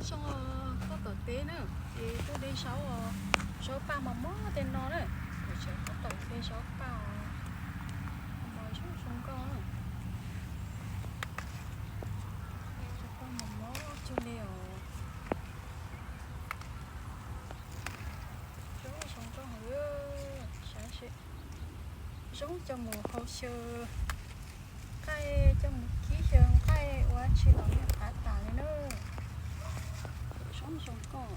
Zoo, koj tom teb na, ces tuaj de zaub, zaub paj mos mos tej no na. Tam sim no koj tom teb zaub paj os, mos zoo zoo nkauj na. Zaub paj mos mos cuag li os. Zaub zoo nkauj heev li, saib seb. Zaub coj mus hau xyaw nqaij, coj mus kib xyaw nqaij ua dab tsi los yeej qab tas li na. Zaub zoo nkauj.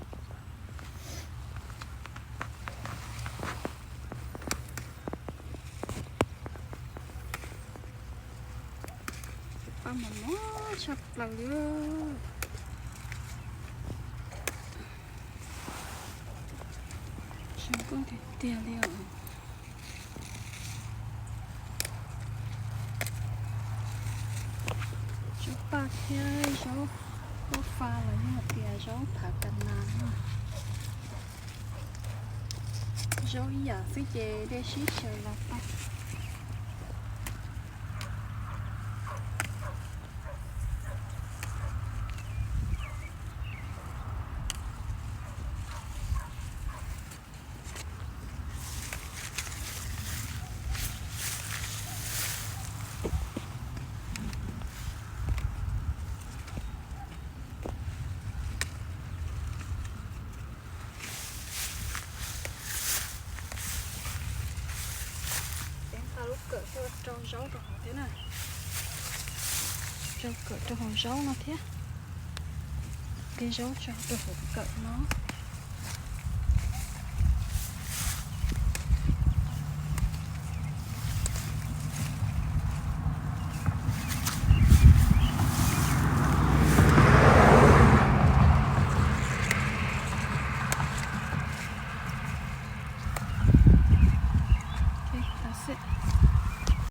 Paj mos mos tshaj plaws li. Zoo nkauj tiag tiag li os. Zaub paj thiab zaub, zaub fa los yog tias zaub phav kas nas no. Zaub ib yam xwb ces dej sib xyaw los tau. Peb nqa lub kawm tuaj rau zaub rau hauv thiab na. Rau kawm rau hauv zaub no thiab. De zaub tso rau hauv kawm no.